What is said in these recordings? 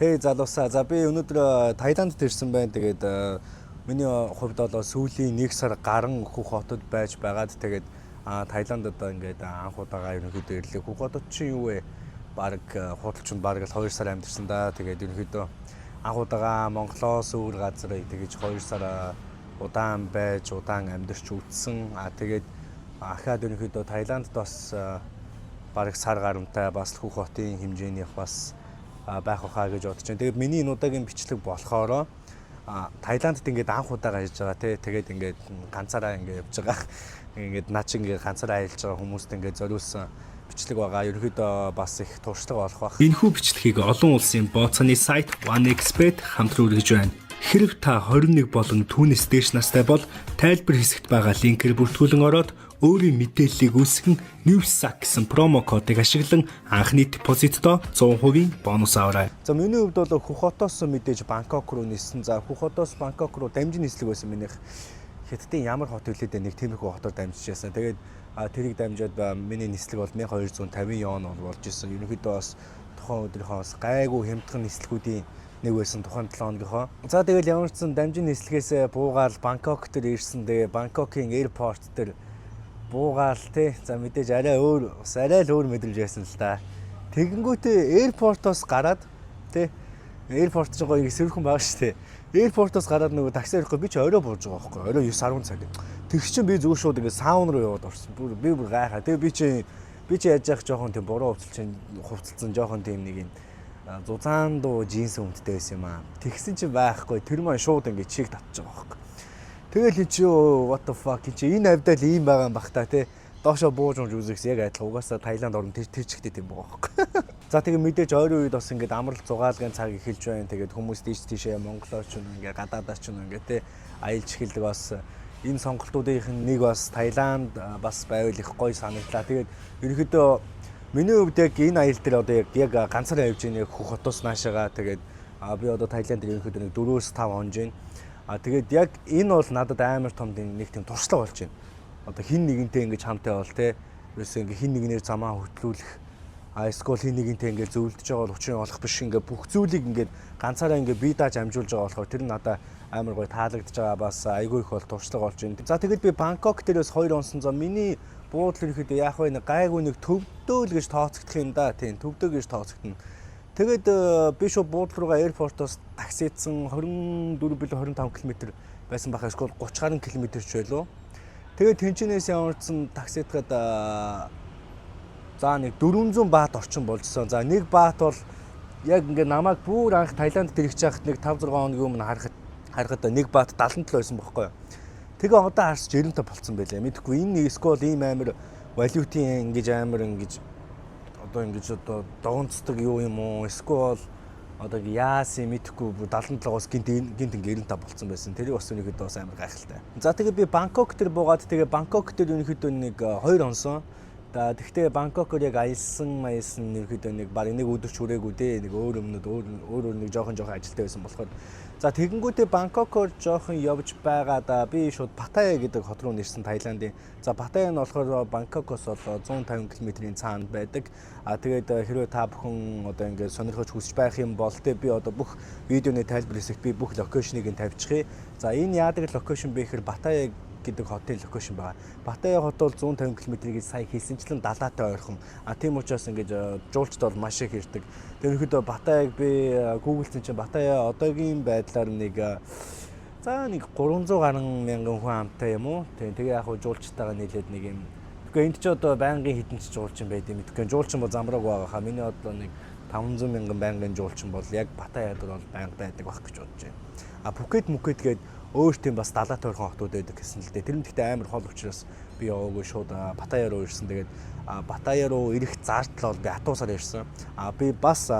Хей, залуусаа. За, би өнөөдөр Таиландд ирсэн байна. Тэгээд миний хувьд бол сүүлийн нэг сар гарan Хөх хотод байж байгаад, тэгээд Таиланд одоо ингээд анх удаага ерөнхийдөө ирлээ. Хөх хотод чинь юу вэ? Бараг худалчинд бараг л 2 сар амьдарсан да. Тэгээд ерөнхийдөө анх удаага Монголоос өөр газар тэгэж 2 сар удаан байж, удаан амьдарч үзсэн. Тэгээд ахаад ерөнхийдөө Таиландд бас бараг сар гарамтай бас л Хөх хотын хэмжээнийх бас байх байхаа гэж бодож байна. Тэгээд миний энэ удаагийн бичлэг болохоро Таиландд ингээд анх удаага ажиллаж байгаа, тий. Тэгээд ингээд ганцаараа ингээд явж байгаа. Ингээд наа чи ингээд ганцаараа аялж байгаа хүмүүст ингээд зориулсан бичлэг байгаа. Ерөнхийдөө бас их туршлага болох байх. Энэхүү бичлэгийг олон улсын бооцооны сайт 1xBet хамтран үргэж байна. Хэрв та 21 болон түүнээс дээш настай бол тайлбар хэсэгт байгаа линкээр бүртгүүлэн ороод өөрийн мэдээллийг үүсгэн NEWSAK гэсэн промо кодыг ашиглан анхны депозитдоо 100% бонус аваарай. За, миний хувьд бол Хөх хотоос мэдээж Бангкок руу ниссэн. За, Хөх хотоос Бангкок руу дамжин нислэг байсан минийх. Хятадын ямар хот билээ дээ, нэг тиймэрхүү хотоор дамжиж байсан. Тэгээд тэрийг дамжаад миний нислэг бол 1250 йон бол болж исэн. Ерөнхийдөө бас тухайн өдрийнхөө бас гайгүй хямдхан нислэгүүдийн нэг байсан тухайн 7 хоногийнхоо. За, тэгэл ямар ч сан дамжин нислэгээсээ буугаал Бангкок дээр ирсэн. Тэгээ Бангкокийн airport дээр буугаал, те. За, мэдээж арай өөр, бас арай л өөр мэдрэмж байсан л да. Тэгэнгүүтээ airport-оос гараад, те, airport ч гоё сэрхэн байгаа шүү дээ. Airport-оос гараад нөгөө такси ирэхгүй, би ч орой бууж байгаа байхгүй. Орой 9 10 цаг. Тэр чинь би зүгээр шууд ингээд саун руу яваад орсон. Бүр би бүр гайхаа. Тэгээ би чи яаж яах жоохон тийм буруу хувцал чинь хувцалсан, жоохон тийм нэг юм зузаан дуу джинс өмдтэй байсан юм аа. Тэгсэн чинь байхгүй. Тэр маань шууд ингээд чиг татчих байгаа байхгүй. Тэгэл эн чи what the fuck, эн чи энэ авдал ийм байгаа юм бах та, тий. Доошо бууж унж үзэхс яг адилхан, угаасаа Таиланд орно тэр тэр чигтээ тийм байгаа байхгүй. За, тэгээ мэдээж ойрын үед бас ингээд амралт зугаалгын цаг эхэлж байна. Тэгээд хүмүүс тийш тийшээ Монголоор ч юм, ингээд гадаадаар ч юм, ингээд тий аялж эхэлдэг. Бас энэ сонголтуудын нэг бас Таиланд бас байвал их гоё санагдлаа. Тэгээд ерөнхийдөө миний хувьд яг энэ аялал дээр одоо яг ганцаараа явж байгаа, яг Хөх хотоос наашаага, тэгээд би одоо Таиланд дээр ерөнхийдөө нэг 4-5 хонож байна. Тэгээд яг энэ бол надад амар том нэг тийм туршлага болж байна. Одоо хин нэгэнтэй ингэж хамтаа бол, те, ерөөсөө ингээ хин нэгнээр замаа хөтлүүлэх эсвэл хин нэгэнтэй ингээ зөвлөдөж байгаа бол учрын олох биш, ингээ бүх зүйлийг ингээ ганцаараа ингээ бие дааж амжуулж байгаа болохоор тэр нь надад амар гоё таалагдж байгаа, бас айгүй их бол туршлага болж байна. За, тэгэл би Бангкок дээрээс 2 онсон. За, миний буудлын ерөөхдөө яах вэ, нэг гайгүй нэг төвдөө л гэж тооцогдох юм да. Тийм, төвдөө гэж тооцогдно. Тэгээд би шууд буудлын руугаа airport-оос таксидсан, 24 билүү 25 км байсан байх, эсвэл 30 гаруй км ч байлуу. Тэгээд тэнчнээс ямарчсан таксидгаад за нэг 400 бат орчим болжсон. За, нэг бат бол яг ингээ намайг бүр анх Таиланд дэрэгч байхад нэг 5 6 хоногийн өмнө харахад нэг бат 77 байсан бохгүй юу. Тэгээ одоо харс 95 болцсон байлаа. Мэдэхгүй, энэ эсвэл ийм амар валютын ингэж амар ингэж одоо ингэж одоо догонцдог юу юм уу? Эсвэл одоо яасан мэдэхгүй, бүр 77-оос гинт гинт ингээ 95 болцсон байсан. Тэрийг бас ерөнхийдөө бас амар гайхалтай. За, тэгээ би Бангкок дээр буугаад, тэгээ Бангкок дээр ерөнхийдөө нэг 2 онсон. За, тэгтээ Бангкокоор яг аялсан маялсан ерөнхийдөө нэг баг нэг өдөр ч хүрээгүй дээ. Нэг өөр өмнөд өөр өөр өөр нэг жоохон жоохон ажилтай байсан болохоор. За, тэгэнгүүтээ Бангкокоор жоохон явж байгаад би шууд Паттайя гэдэг хот руу нэрсэн Таиландын. За, Паттайя нь болохоор Бангкокоос бол 150 км-ийн цаана байдаг. А тэгээд хэрвээ та бүхэн одоо ингээд сонирхож хүсэж байх юм бол, те, би одоо бүх видеоны тайлбар хэсэгт би бүх location-ыг нь тавьчихъя. За, энэ яадаг location бэ гэхээр Паттайя гэдэг хотын location байгаа. Паттайя хот бол 150 км-ийг сая хэлсэнчлэн далаатай ойрхон. А тийм учраас ингэж жуулчд бол маш их ирдэг. Тэр ерөнхийдөө Паттайяг би Google-сэн чинь Паттайя одоогийн байдлаар нэг за нэг 300 гаруй мянган хүн амтай юм уу? Тийм, тэгээ яг хуу жуулчтайгаа нийлээд нэг юм. Тэгэхээр энд ч одоо байнгын хідэн ч жуулчин байд юм. Мэдэхгүй, жуулчин бол замрааг байгаа хаа. Миний бодлоо нэг 500 мянган байнгын жуулчин бол яг Паттайяд бол байнга байдаг байх гэж бодож байна. А Пхукет Мүкет гээд өөр тийм бас далаа тойрхон хотууд байдаг гэсэн л дээ. Тэр нь гэхдээ амар хол учраас би яваагүй, шууд Паттайя руу ирсэн. Тэгээд Паттайя руу ирэх зардал бол би автобусаар ирсэн. А би бас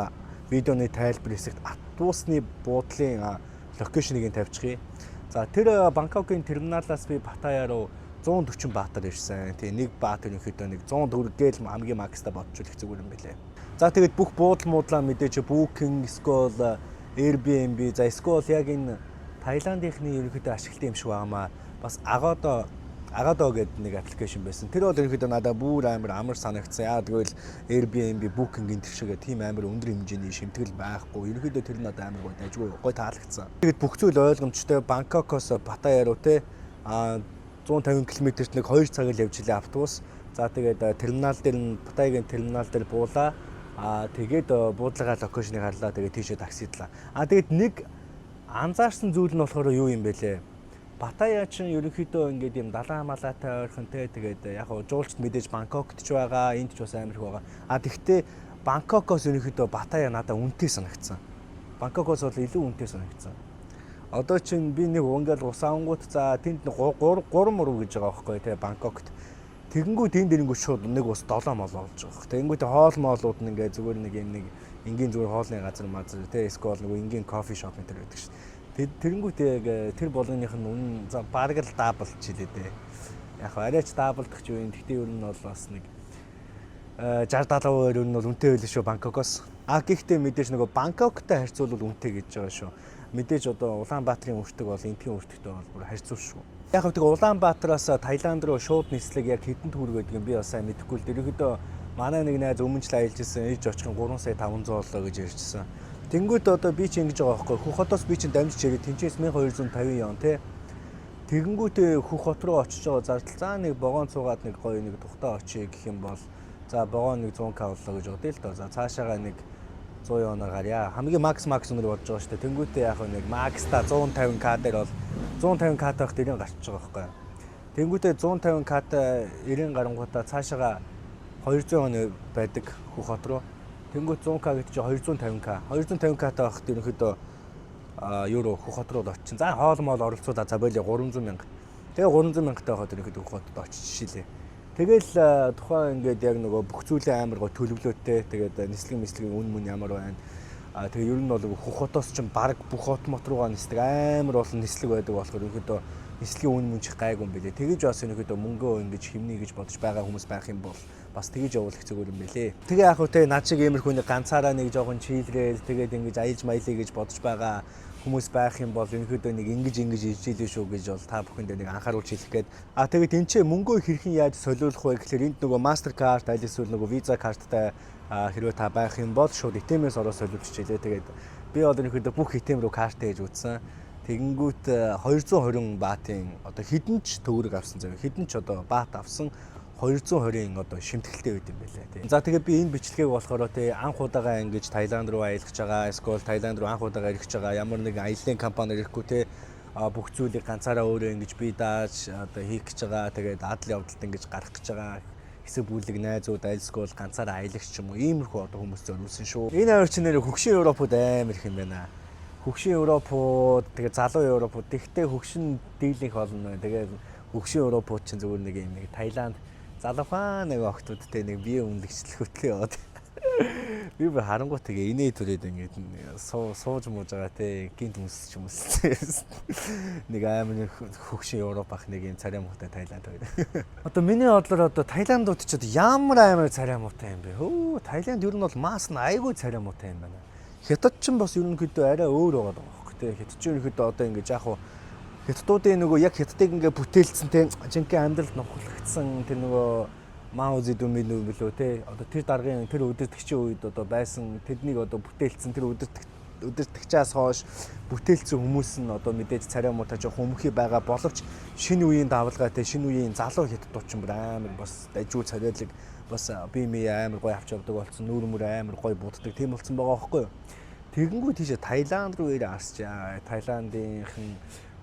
видеоны тайлбар хэсэгт автобусны буудлын location-ыг нь тавьчихъя. За, тэр Бангкокийн терминалаас би Паттайя руу 140 баатар ирсэн. Тэгээ нэг баат ерөнхийдөө нэг 100 төгрөг гээл хамгийн max-та бодчихвол их зүгээр юм билээ. За, тэгээд бүх буудал муудлаа мэдээж Booking, эсвэл Airbnb, за эсвэл яг энэ Таиландынхны ерөнхийдөө ашигладаг юм шиг байгаамаа. Бас Agoda Agoda гэдэг нэг application байсан. Тэр бол ерөнхийдөө надад бүр амар амар санагдсан. Яа гэвэл Airbnb, Booking энэ төр шиг тийм амар өндөр хэмжээний шимтгэл байхгүй. Ерөнхийдөө тэр надад амар гоё, дажгүй гоё таалагдсан. Тэгээд бүх зүйл ойлгомжтой. Бангкокоос Паттайя руу те 150 км-т нэг 2 цаг л явж илээ автобус. За, тэгээд терминал дээр нь, Паттайягийн терминал дээр буулаа. Тэгээд буудлынхаа location ыг харлаа. Тэгээд тийшээ таксидлаа. Тэгээд нэг анзаарсан зүйл нь болохоор юу юм бэ лээ? Паттайя чинь ерөнхийдөө ингээд юм далайн малаатай ойрхон те, тэгээд яг хоо жуулчд мэдээж Бангкокт ч байгаа, энд ч бас амар их байгаа. Тэгвэл Бангкокоос ерөнхийдөө Паттайя надад үнэтэй санагдсан. Бангкокоос бол илүү үнэтэй санагдсан. Одоо чинь би нэг ингээл ус авангууд, за, тэнд 3 3 муруу гэж байгаа байхгүй те, Бангкокт. Тэгэнгүүт энд ирэнгүүт шууд нэг ус 7 мол болж байгаа хэрэг. Тэгэнгүүт хоол моолууд нь ингээ зүгээр нэг юм нэг энгийн зүгээр хоолны газар мазар те, эсвэл нэг энгийн coffee shop энэ төр байдаг шүү дээ. Тэрэнгүүт яг тэр болгоных нь үнэн, за, бараг л double ч хэлээ дээ. Яг арайч double дах ч юм. Тэгтээ ер нь бол бас нэг 60 70% ер нь бол үнэтэй байлээ шүү Бангкокоос. Гэхдээ мэдээж нөгөө Бангкоктой харьцуулбал үнэтэй гэж байгаа шүү. Мэдээж одоо Улаанбаатарын өртөг бол эндхийн өртөгтэй бол бүр харьцуул шүү. Яг хөө тэг Улаанбаатараас Таиланд руу шууд нислэг яг хэдэн төгрөг гэдэг юм би бас сайн мэдэхгүй л. Ерөнхийдөө манай нэг найз өмнө жил аялж ирсэн, ээж очихын 3 сая 500 боллоо гэж ярьжсэн. Тэнгүүт одоо би чи ингэж байгаа байхгүй. Хөх хотоос би чи дамжиж ирээд тэнцээс 1250 ён те. Тэгэнгүүтээ Хөх хот руу очиж байгаа зардал, за, нэг вагон цугаад нэг гоё нэг тухтаа очие гэх юм бол, за, вагон нэг 100K боллоо гэж бодъё л доо. За, цаашаага нэг 100 ёноор гарья. Хамгийн max max өнөр бодож байгаа шүү дээ. Тэнгүүтээ яг нэг max та 150K дээр бол 150K таах 90 гарчиж байгаа байхгүй. Тэнгүүтээ 150K та 90 гарангуудаа цаашаага 200 он байдаг Хөх хот руу. Тэнгүүт 100K гэдэг чинь 250K. 250K та байхад ерөнхийдөө евро Хөх хот руу очин. За, хоол моол оролцуулаа, за, болио, 300 мянга. Тэгээ 300 мянгатай байхад ерөнхийдөө Хөх хотод очиж шилээ. Тэгэл тухайн ингээд яг нөгөө бүх зүйлээ амар гоо төлөвлөөтэй. Тэгээд нислэг мислэгийн үн мөн ямар байна. Тэгээ ер нь бол Хөх хотоос чинь баг бүх хот мот руугаа нисдэг амар олон нислэг байдаг болохоор ерөнхийдөө нислэгийн үн мөн чих гайгүй юм билээ. Тэгэж бас ерөнхийдөө мөнгөө ингэж хэмнэе гэж бодож байгаа хүмүүс байх юм бол бас тэгэж явуулах зүгээр юм билээ. Тэгээ яг хөө те над шиг иймэрхүү нэг ганцаараа нэг жоохон chill рээл, тэгээд ингэж аялж маялъя гэж бодож байгаа хүмүүс байх юм бол ерөнхийдөө нэг ингэж ингэж ирж илээ шүү гэж бол та бүхэндээ нэг анхааруулж хэлэх гээд. Тэгээд энэ ч мөнгөө хэрхэн яаж солиулах вэ гэхээр энд нөгөө Mastercard аль эсвэл нөгөө Visa карттай хэрвээ та байх юм бол шууд ATM-ээс ороо солиулчих илээ. Тэгээд би бол ерөнхийдөө бүх ATM руу карт хийж үзсэн. Тэгэнгүүт 220 баатын одоо хэдэн ч төгрөг авсан заяа. Хэдэн ч одоо баат авсан 220-ын одоо шимтгэлтэй байд юм байлаа тий. За, тэгээд би энэ бичлэгийг болохоор тий анх удаага ингэж Таиланд руу аялах байгаа, эсвэл Таиланд руу анх удаага ирэх гэж байгаа, ямар нэгэн аяллаа компани ирэхгүй тий, бүх зүйлийг ганцаараа өөрөө ингэж бие дааж одоо хийх гэж байгаа. Тэгээд адал явдалд ингэж гарах гэж байгаа хэсэг бүлэг найзууд аль эсвэл ганцаараа аялагч ч юм уу, иймэрхүү одоо хүмүүс зориулсан шүү. Энэ авир чинь нэр хөгшин Европууд амар их юм байна. Хөгшин Европууд, тэгээд залуу Европууд, тэгтээ хөгшин дийлэнх болно. Тэгээд хөгшин Европууд чинь зүгээр нэг юм нэг Таиланд залуухан нэг охтуудтай нэг бие үнэлэгчлэх хөтлөө яваад. Би бүр харангуй тэгээ инээ түрээд ингээд сууж мууж байгаа те, гинт өмсч өмссөн. Нэг амар хөгшин Европ ах нэг юм царай муутай Таиланд хоёр. Одоо миний бодлоор одоо Таиландууд ч одоо ямар амар царай муутай юм бэ? Хөө, Таиланд ер нь бол масс нь айгүй царай муутай юм байна. Хятад ч бас ерөнхийдөө арай өөр байгаа байхгүй те. Хятад ч ерөнхийдөө одоо ингээд яг хуу хятадуудын нөгөө яг хятадыг ингээ бүтээлцэн те, жинхэнэ амьдралд нухлагдсан тэр нөгөө Мао Зэдүн нүү билүү те, одоо тэр даргын тэр удирдагчийн үед одоо байсан тэднийг одоо бүтээлцэн тэр удирдагчаас хойш бүтээлцэн хүмүүс нь одоо мэдээж царай муутай жоох өмхий байгаа боловч шинэ үеийн давалгаатай шинэ үеийн залуу хятадууд ч бүр амар бас дажгүй царайлаг, бас бие мие амар гоё авч явдаг болсон, нүүр мөр амар гоё буддаг тийм болсон байгаа байхгүй юу. Тэгэнгүүт тийшээ Таиланд руу ирээ арсчаа. Таиландынхан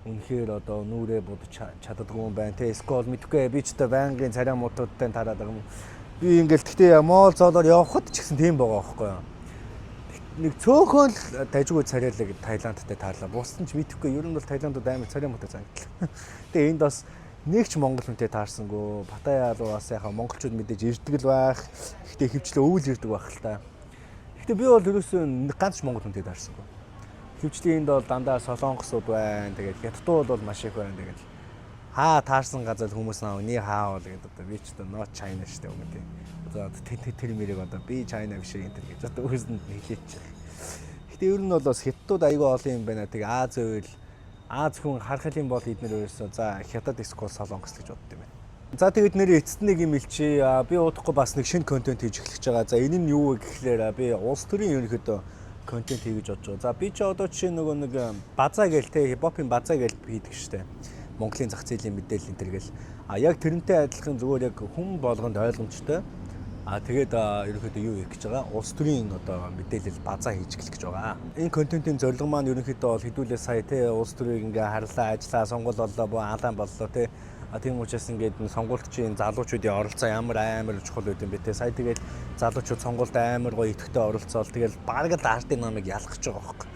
үнэхээр одоо нүрээ будаж чаддаггүй юм байна те. Эсвэл мэдхгүй, би ч одоо байнгын царай муутуудтай тараад байгаа юм. Би ингээл гэхдээ моол зоолоор явхад ч гэсэн тийм байгаа байхгүй юу. Нэг цөөхөн л дажгүй царайлаг Таиландтай таарлаа. Бусд нь ч мэдэхгүй. Ер нь бол Таиландууд амар царай муутай санагдлаа. Тэгээ энд бас нэг ч монгол хүнтэй таарсангүй. Паттайя руу бас яхаа монголчууд мэдээж ирдэг л байх. Гэхдээ хөвчлээ өвөл ирдэг байх л та. Гэхдээ би бол ерөөсөө нэг ганц ч монгол хүнтэй таарсангүй. Хөвчлийн энд бол дандаа солонгосууд байна. Тэгээд хятадууд бол маш их байна. Тэгээд хаа таарсан газар хүмүүс наа 你好 гэдэг, одоо би ч одоо not China штэ юм тий. Одоо тэр мэрийг одоо би China биш энэ төр гэж одоо өөрсөнд хэлээч. Гэтэ ер нь бол бас хятадууд айгүй олон юм байна. Тэгээ Ази үйл Зөвхөн харах юм бол эднэр ерөөсөө за Хятад эсвэл Солонгос гэж боддог юм байна. За, тэгээд нэр эцэст нэг юм хэлчихье. Би удахгүй бас нэг шинэ контент хийж эхлэж байгаа. За, энэ нь юу вэ гэхлээр би улс төрийн ерөнхийдөө контент хий гэж бодож байгаа. За, би ч одоо жишээ нөгөө нэг базаа гээл те, хипхопын базаа гээл хийдэг штэ. Монголын зах зээлийн мэдээлэл энэ төр гэл. Яг тэрнтэй адилхан зүгээр яг хүн болгонд ойлгомжтой. Тэгээд ерөнхийдөө юу хийх гэж байгаа? Улс төрийн одоо мэдээлэл базаа хийж эхлэх гэж байгаа. Энэ контентын зорилго маань ерөнхийдөө бол хэдүүлээ сая те улс төрийг ингээ харлаа, ажиллаа, сонгуул боллоо, боо алаан боллоо те. Тийм учраас ингээд сонгуульчийн залуучуудын оролцоо ямар амар чухал байд юм бэ те. Сая тэгээд залуучууд сонгуульд амар гоё идэвхтэй оролцоол, тэгэл бараг л ардын намыг ялах гэж байгаа байхгүй.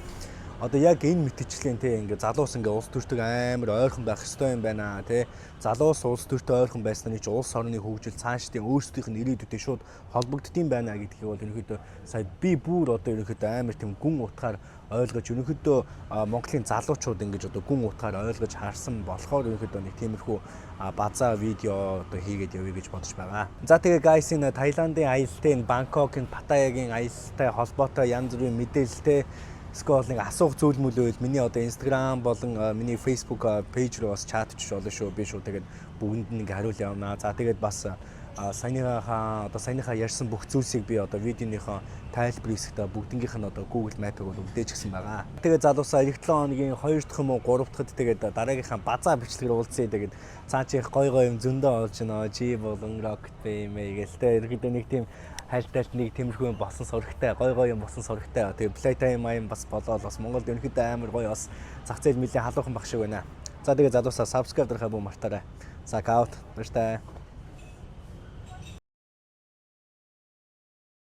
Одоо яг энэ мэтчлэн те ингээ залуус ингээ улс төртөг амар ойрхон байх ёстой юм байна те. Залуус улс төртөө ойрхон байснаар чи улс орны хөгжил, цаашдын өөрсдийнх нь ирээдүйтэй шууд холбогддсон байна гэдгийг бол ерөнхийдөө сая би бүр одоо ерөнхийдөө амар тийм гүн утгаар ойлгож, ерөнхийдөө Монголын залуучууд ингэж одоо гүн утгаар ойлгож харсан болохоор ерөнхийдөө нэг тиймэрхүү базаа видео одоо хийгээд явъя гэж бодож байгаа. За, тэгээ guys, энэ Таиландын аялалтай, энэ Бангкокын, Паттаягийн аялалтай холбоотой янз бүрийн мэдээлэлтэй эсвэл нэг асуух зүйл мүлээл миний одоо Instagram болон миний Facebook page руу бас chat чиж болно шүү. Би шүү тэгээд бүгдэнд нь ингээ хариул явна. За, тэгээд бас саяныхаа одоо саяныхаа ярьсан бүх зүйлсийг би одоо видеоныхоо тайлбар хэсэгтээ бүгднгийнх нь одоо Google Map-ыг бол үлдээж гисэн байгаа. Тэгээд залуусаа, эх 7 хоногийн 2 дахь юм уу 3 дахьд тэгээд дараагийнхаа базаа бичлэгээр уулзъя. Тэгээд цаа чи их гой гой юм зөндөө олж гинэ. Чи болон Rocket юм гээл тэ. Ерөнхийдөө нэг тийм хайлтайлт нэг тиймэрхүү юм болсон сурагтай, гой гой юм болсон сурагтай. Тэгээ playtime юм бас болоод бас Монголд ерөнхийдөө амар гоё бас зах зээл нэлээд халуухан баг шиг байна. За, тэгээ залуусаа, subscribe дарахаа бүү мартаарай. За, out. Баяртай.